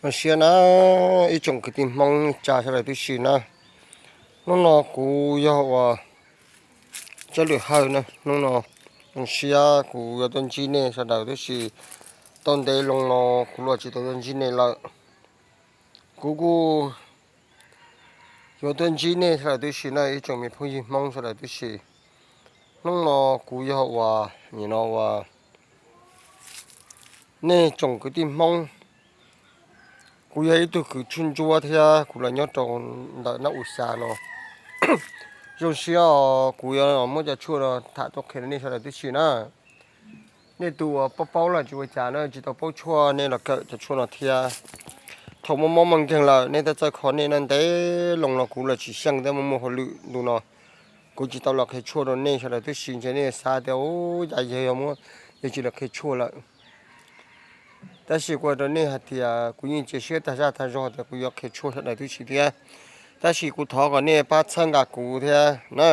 Zoo siab na, ib tsoom kwv tij Hmoob neej tsa sawv daws tib si na. Hnub no kuv yog uas Tsab Lwm Hawj na, hnub no zoo siab kuv yuav tuaj ntsib nej sawv daws tib si. Tau ntev loo no kuv los tsis tau tuaj ntsib nej lawm. Kuv kuj yuav tuaj ntsib nej sawv daws tib si na, ib tsoom me phooj ywg Hmoob sawv daws tib si. Hnub no kuv yog uas nim no uas nej tsoom kwv tij Hmoob, kuv yog ib tug kws tshuaj ntsuab thiab kuv los nyob rau ntawm Naj U Xya no. Zoo siab os, kuv yuav muab cov tshuaj no tham tuaj qhia nej sawv daws tib si na. Nej tus uas paub paub los tsis ua cas na, tsis tau paub tshuaj nej los kawm cov tshuaj no thiab. Thaum muaj mob muaj nkeeg lawm nej twb txawj kho nej na, ntev loo los kuv los tsis xyeej thiab, muaj muaj hauj lwm ntu no kuv tsis tau los qhia tshuaj rau nej sawv daws tib si, ntshe nej xav tias ua cas yawg yog muab yawg tsis los qhia tshuaj lawm. Tab sis kuv hais rau nej hais tias kuv yeej cia siab tag zaj tag zog tias kuv yuav qhia tshuaj sawv daws tib si thiab. Tab sis kuv thov kom nej pab txhawb nqa kuv thiab na.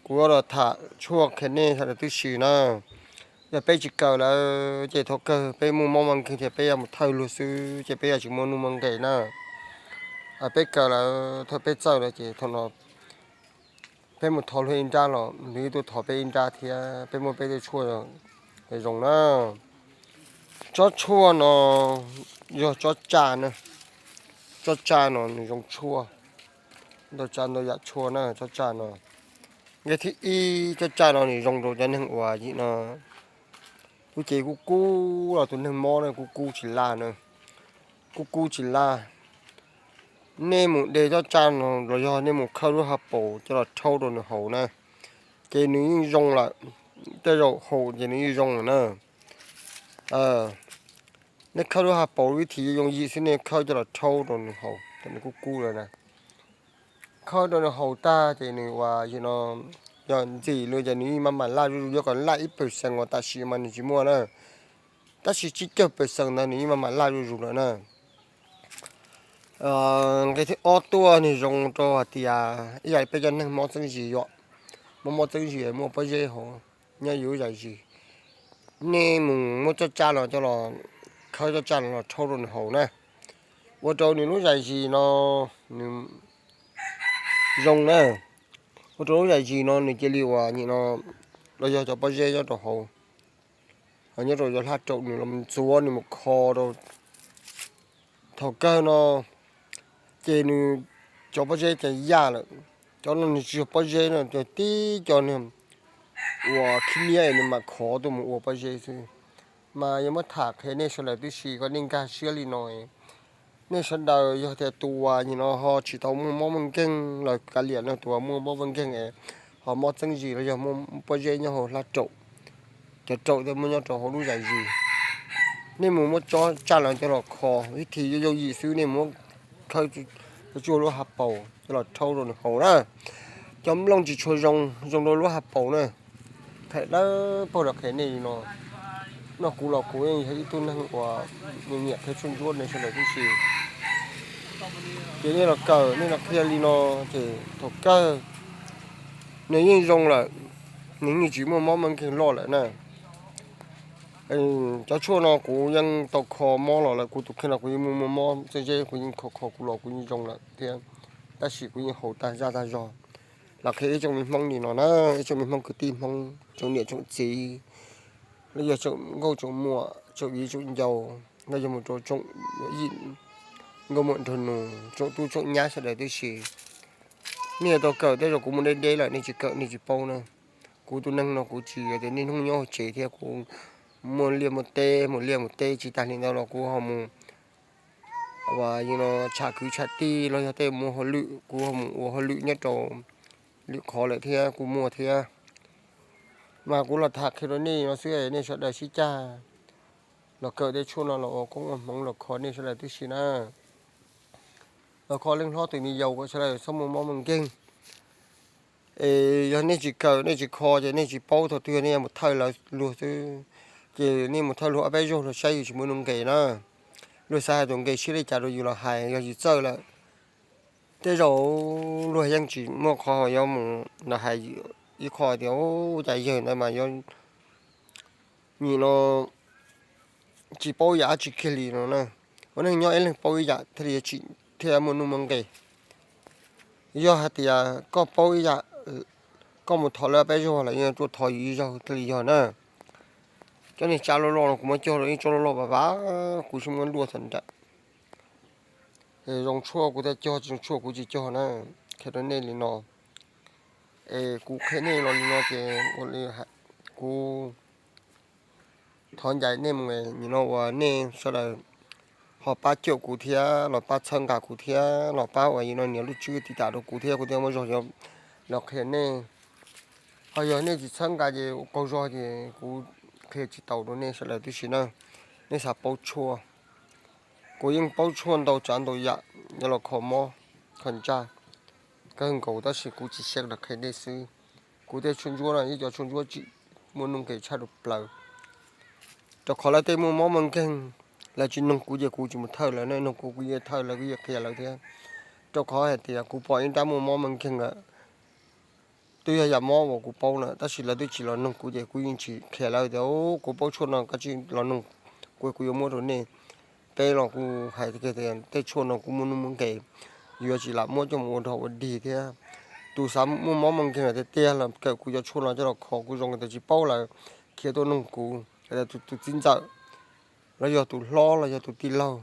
Kuv los tham tshuaj qhia nej sawv daws tib si na. Yog peb tsis kawm lawm ces thaum kawg peb muaj mob muaj nkeeg ces peb yuav mus thawj luag xwb ces peb yuav tsis muaj nuj muaj nqis na. Peb kawm lawm thaum peb txawj lawm ces thaum no peb mus thov luag ib nrab los nws yeej tuaj thov peb ib nrab thiab, peb muaj peb tej tshuaj zoo na. Tsob tshuaj no yog tsob tsaj na. Tsob tsaj no nws zoo tshuaj, ntau tsav ntau yam tshuaj na tsob tsaj no. Nqe thib ib, tsob tsaj no nws zoo rau cov neeg uas yim no lub cev kub kub los tus neeg mob na kub kub tsis laj na, kub kub tsis laj. Nej mus de tsob tsaj no los yog nej mus khawb lub hav paus coj los rhaub rau nws haus na, ces nws yeej zoo lawm. Tej zaum haus ces nws yeej zoo lawm na. Nej khawb lub hav paus vib thim yooj yim xwb, nej khawb coj los rhaub rau nws haus ces nws kub kub lawm na. Khawb rau nws haus tag ces nws uas yim no yog ntxim li ces nws yeej maj mam laj zuj zus, yuav kom laj ib pawg xees uas tam sim mas nws tsis muaj na, tab sis tsib caug pawg xees ntawd nws yeej maj mam laj zuj zus lawm na. Nqe thib ob tuaj nws zoo rau hais tias ib yam li peb cov neeg mob txeeb zis yom, mob mob txeeb zis muaj pob zeb hauv nyob yus lub zais zis, nej mus muab tsob tsaj no coj los, khawb tsob tsaj no los rhaub rau nws haus na, ua rau nws lub zais zis no nws zoo na, ua rau lub zais zis no nws cia li uas nim no los yog cov pob zeb nyob rau hauv, nyob rau cov hlab raum nws los ntxuav nws mus kho rau. Thaum kawg no ces nws cov pob zeb ces yaj lawm. Cov no nws tsis yog pob zeb no, cov tib cov uas khib nyiab nws mam khov tuaj mus ua pob zeb xwb. Mas yuav muab tham qhia nej sawv daws tib si kom nej nkag siab li no. Nej sawv daws yog tias tus uas nim no ho tsis tau muaj mob muaj nkeeg los kav liam no, tus uas muaj mob muaj nkeeg es ho mob txeeb zis los yog muaj pob zeb nyob hauv hlab raum, cov raum thiaj muaj nyob rau hauv lub zais zis, nej mus muab tsob tsaj no coj los kho, vib thim yooj yim xwb, nej mus muab khawb coj tsuj lub hav paus coj los rhaub rau nws haus na. Cov nplooj tsis tshua zoo, zoo rau lub hav paus na. Thaum dawb paug los qhia nej li no, no kuv los kuv yeej yog ib tug neeg uas nyiam nyiam qhia tshuaj ntsuab nej sawv daws tib si. Ces nej los kawm nej los qhia li no, ces thaum kawg nws yeej zoo lawm, nws yeej tsis muaj mob muaj nkeeg loj lawm na. Cov tshuaj no kuv yeej tau kho mob los lawm, kuv tus kheej no kuv yeej muaj muaj mob txeeb zeb, kuv yeej kho kho kuv los kuv yeej zoo lawm thiab, tab sis kuv yeej haus tag zaj tag zog. Los qhia ib tsoom me Hmoob li no na, ib tsoom me Hmoob kwv tij Hmoob, tsoom niam tsoom txiv, los yog tsoom nkauj tsoom muam, tsoom viv tsoom ncaus, los yog mus rau tsoom yim nkauj muam nraug nus, tsoom tub tsoom nyab sawv daws tib si. Nej yuav tau kawm, tej zaum kuv mus deb deb lawm nej tsis kawm nej tsis paub na. Kuv tus neeg no kuv tsis yog tias niaj hnub nyob hauv tsev thiab, kuv muaj liaj muaj teb, mus liaj mus teb tsis tas li ntawd los kuv ho mus ua li no tsham kwv tsham tij los yog tej mus hauj lwm, kuv ho mus ua hauj lwm nyob rau lwm qhov lawm thiab kuv muaj thiab. Mas kuv los tham qhia rau nej no xwb, nej sawv daws sib cag los kawm tej tshuaj no los ua koob ua hmoov los kho nej sawv daws tib si na. Los kho leej hlob tus me yaus kom sawv daws txhob muaj mob muaj nkeeg. Es yog nej tsis kawm nej tsis kho ces nej tsis paub, thaum twg nej yuav mus thawj lawv luag xwb, ces nej mus thawj luag ob peb zaug luag saib yus tsis muaj nuj nqis na. Luag xav hais tus nqi siab li cas rau yus los hais, yog yus txawj lawm, tej zaum luag yeej tsis muaj qhov yuav mus los hais ib qho tias ua cas yawg ntawd mas yuav nim no tsis paub ib yam dab tsi kiag li no na. Ua neej nyob ib leeg paub ib yam thiaj li tsim thiaj muaj nuj muaj nqis. Yog hais tias koj paub ib yam, koj mus thov lawv peb zaug lawv yeej tuaj thov yus ib zaug thiaj li yog na. Cov niag tsab loj loj no kuv muab cog rau ib tsob loj loj vam vam, kuv tsis muab luaj txog nram. Zoo tshuaj kuv thiaj cog, tsis zoo tshuaj kuv tsis cog na. Qhia rau nej li no, es kuv qhia nej los li no ces ua li kuv thov ncaim nej mus, nim no uas nej sawv daws ho pab cuam kuv thiab los pab txhawb nqa kuv thiab los pab uas nim no nias lub tswb tiv tam rau kuv thiab kuv thiaj muaj zog los qhia nej. Ho yog nej tsis txhawb nqa ces ua qaug zog ces kuv qhia tsis tau rau nej sawv daws tib si na. Nej xav paub tshuaj, kuv yeej paub tshuaj ntau tsav ntau yam, yuav los kho mob kho ntsaj kawg nkaus tab sis kuv tsis siab los qhia nej xwb. Kuv tej tshuaj ntsuab no ib co tshuaj ntsuab tsim muaj nuj nqis tshaj dua plaws. Rau qhov lawv tej muaj mob muaj nkeeg, lawv tsis noog kuv ces kuv tsis mus thawj lawv, nug kuv kuv yeej thawj lawv kuv yeej qhia lawv thiab. Rau qhov hais tias kuv pom ib nrab muaj mob muaj nkeeg lawm, twb yog yam mob uas kuv paub na tab sis lawv twb tsis los noog kuv ces kuv yeej tsis qhia lawv tias kuv paub tshuaj no koj tsis los noog kuv, kuv yuav muab rau nej. Peb los kuv hais tias tej tshuaj no kuv muaj nuj muaj nqis, yuav tsis lam muab coj mus ua dog ua dig thiab. Tus xav muaj mob muaj nkeeg tiag tiag los kawm kuv cov tshuaj no coj los kho kuv zoo tias tsis paub lawm khiav tuaj noog kuv, tus txiv ntxawm los yog tus hlob los yog tus tij laug,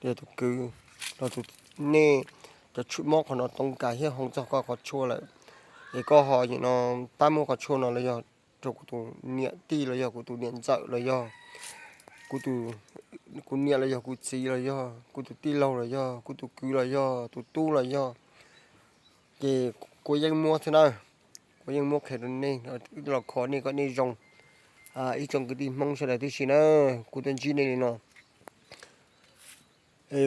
yog tus kwv, los tus, nej cov mob qhov no toob kas thiab hoo txog koj qhov tshuaj lawm, es koj ho nim no pab muab qhov tshuaj no los yog rau kuv tus niam tij los yog kuv tus niam ntxawm los yog kuv niam los yog kuv txiv los yog kuv tus tij laug los yog kuv tus kwv los yog tus tub los yog, ces kuv yeej muab thiab na. Kuv yeej muab qhia rau nej los kho nej kom nej zoo. Ib tsoom kwv tij Hmoob sawv daws tib si na, kuv tuaj ntsib nej li no.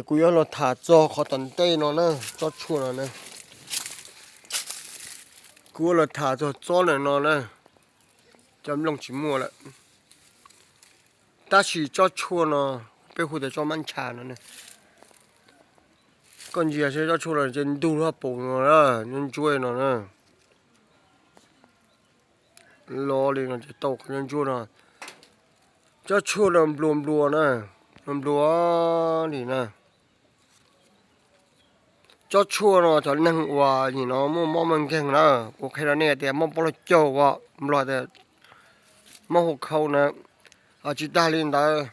Kuv yuav los tham txog qhov tom ntej no na, tsob tshuaj no na. Kuv yuav los tham txog tsob ntawm no na. Cov nplooj tsis muaj lawm, tab sis tsob tshuaj no peb hu tias tsob mab ntsha no na. Koj ntsia seb tsob tshuaj no ces ntug lub pob no, nyob ntsuab no na. Lo li no ces tau qhov nyob ntsuab no. Tsob tshuaj no nplua nplua na, nplua nplua li na. Tsob tshuaj no cov neeg uas nim no muaj mob muaj nkeeg na, kuv qhia rau nej tias mob pob los caug os, Nplog tias mob hua khau na. Tsis tag li ntawd,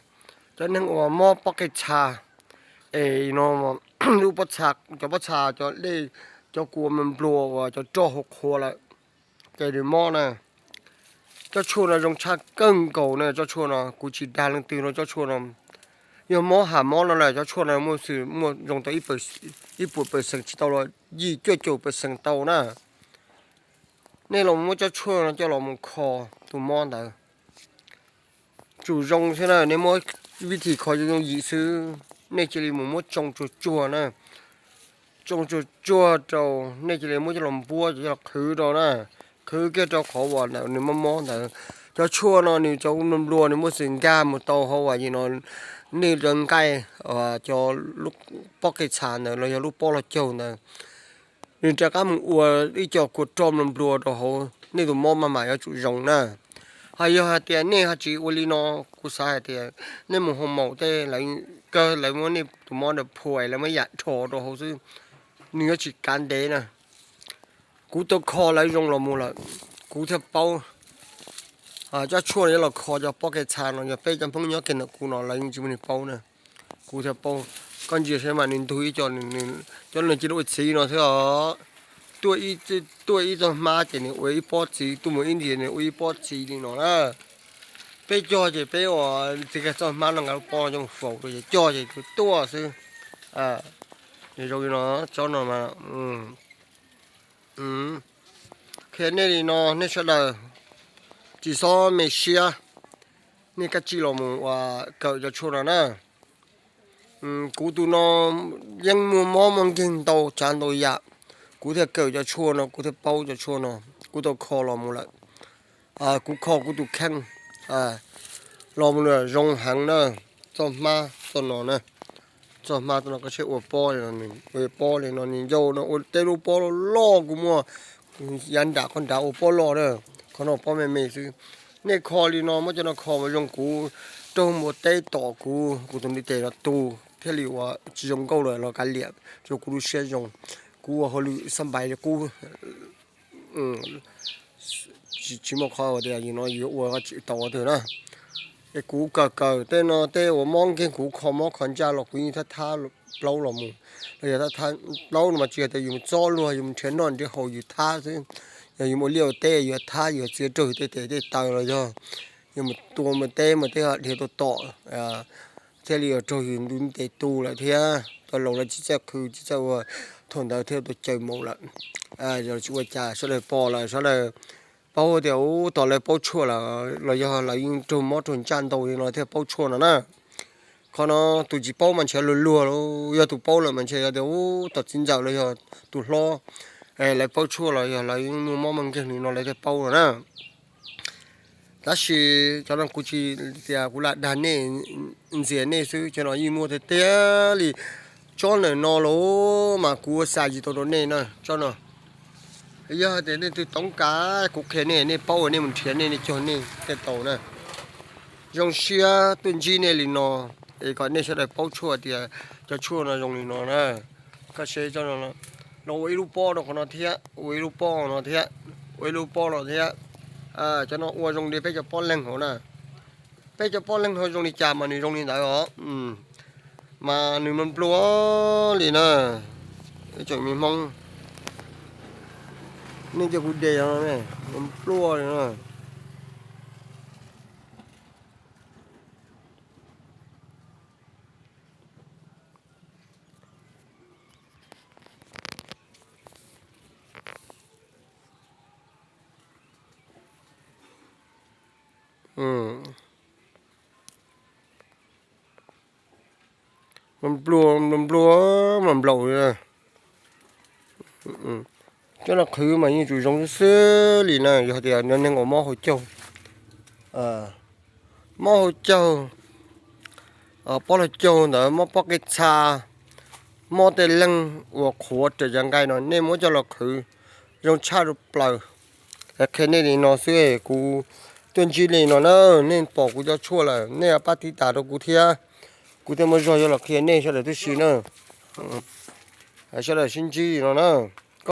cov neeg uas mob pob qij txha, es no lub pob txha, cov pob txha, cov dej, cov kua nplua uas cov roj hua qhuav lawm, ces nws mob na. Tsob tshuaj no zoo tshaj kawg nkaus na, tsob tshuaj no kuv tsis dag leej twg no, tsob tshuaj no yog mob ham mob no lawm, tsob tshuaj no muaj xws muaj zoo tau ib puas percent tsis tau los yim cuaj caum percent tau na. Nej los muab tsob tshuaj no coj los mus kho tus mob ntawd, tsum zoo xwb na. Nej muab vib thim kho yooj yooj yim xwb, nej cia li mus muab tsoo tsuag tsuag na. Tsoo tsuag tsuag rau, nej cia li muab coj los npuab, coj los qhwv rau na, qhwv kiag rau qhov uas ntawm nws mob mob ntawd. Cov tshuaj no nws cov nplua nplua nws muaj xws nkag mus tau hauv uas yim no, nej cov nqaij, cov pob qij txha ntawd los yog lub pob los caug ntawd, nws rov qab mus ua ib co kua roj nplua nplua rau hauv, nej tus mob maj mam yuav tsum zoo na. Ho yog hais tias nej ho tsis ua li no, kuv xav hais tias nej mus hoo maum tej, lawv kawg lawv muab nej tus mob ntawd phua, lawv muab yam rho rau hauv xwb, nws yuav tsis kav ntev na. Kuv tau kho lawv zoo los mus lawm, kuv thiaj paub. Tsob tshuaj no yuav los kho cov pob qij txha no, yog peb cov Hmoob nyob kiag ntawm kuv no lawv yeej tsis muaj neeg paub na. Kuv thiaj paub. Koj ntsia saib mas nws ntug ib co, cov no cia li ua txiv no xwb os. Tuaj ib txoj hmab ces nws ua ib pob txiv, tuaj mus ib ntsis nws ua ib pob txiv li no na. Peb cog ces peb ua txiv kag txoj hmab no nqa lub pob no coj mus faus rau ces cog ces tuaj xwb. Zoo li no, tsob no mas qhia nej li no nej sawv daws tsis txhob me siab, nej kav tsij los mus ua kawm cov tshuaj no na. Kuv tus no yeej muaj mob muaj nkeeg ntau tsav ntau yam, kuv thiaj kawm cov tshuaj no, kuv thiaj paub cov tshuaj no, kuv tau kho los mus lawm. Kuv kho kuv tus kheej los mus lawm zoo heev na. Txoj hmab txoj no na, txoj hmab txoj no koj saib ua pob li no, ua pob li no nws ncau no ua tej lub pob loj loj, kuv muaj yav nram qhov nrad ua pob loj na, qhov no pob me me xwb. Nej kho li no muab cov no kho mas zoo, kuv raug npua teb tom kuv, kuv tus ntiv tes no tu thiaj li ua tsis zoo nkauj lawm los kav liam, rau kuv lub siab zoo. Kuv ua hauj lwm xab npais li qub, tsis muaj qhov tias yus no yuav ua tsis tau twg na. Es kuv kawm kawm tej no tej uas mob nkeeg kuv kho mob kho ntsaj los kuv yeej thab thab plaub los mus. Los yog thab thab plaub no mas tsis yog tias yus mus txob luag yus mus nrhiav noj nrhiav haus yus thab xwb. Yog yus mus ua liaj ua teb yus thab yus txiav raug yus tej tes tej taw los yog yus mus tua mus teb mus tej dhia tua tom thiaj li yuav raug yus ntiv tes tu lawm thiab. Tau laus lawv tsis txawj qhwv tsis txawj ua, thaum ntawd thiaj tau caws maum lawm. Tsis ua cas, sawv daws pom lawm sawv daws paub tias ub tom lawv paub tshuaj lawm los yog lawv yeej raug mob raug ntsaj ntau li no thiaj paub tshuaj no na. Qhov no tus tsis paub mas ntshe luag luag, yog tus paub lawm mas ntshe yog tias ub tom txiv ntxawm los yog tus hlob, lawv paub tshuaj los yog lawv yeej muaj mob muaj nkeeg li no lawv thiaj paub no na. Tab sis cov no kuv tsis tias kuv lam dag nej, ntxias nej xwb, cov no yeej muaj tiag tiag li. Tsob ntawm no los mas kuv ua xa tsis tau rau nej na, tsob no. Yog tias nej twg toob kas kuv qhia nej, nej paub nej mus nrhiav nej, nej cog nej thiaj tau na. Zoo siab tuaj ntsib nej li no, es kom nej sawv daws paub tshuaj tias cov tshuaj no zoo li no na. Koj seb, los ua ib lub pob rau qhov no thiab, ua ib lub pob no thiab, ua ib lub pob no thiab. Cov no ua zoo li peb cov pob leeg hauv na. Peb cov pob leeg hauv zoo li cas mas nws zoo li ntawd os. Mas nws nplua nplua li na. Tseem me Hmoob, nej cia kuv de no, nplua nplua li na. Nplua nplua, nplua mas nplaum li na. Cov no qhwv mas yeej tsum zoo xwb xwb li na, yog tias cov neeg uas mob hauv caug, mob hauv caug, pob hauv caug ntawd, mob pob qij txha, mob tej leeg uas qhuav raws yav nqaij no nej muab coj los qhwv zoo tshaj plaws. Qhia nej li no xwb, kuv tuaj ntsib li no na, nej pom kuv cov tshuaj lawm nej pab tiv tas rau kuv thiab, kuv thiaj muaj zog yuav los qhia nej sawv daws tib si na. Sawv daws sib ntsib li no na.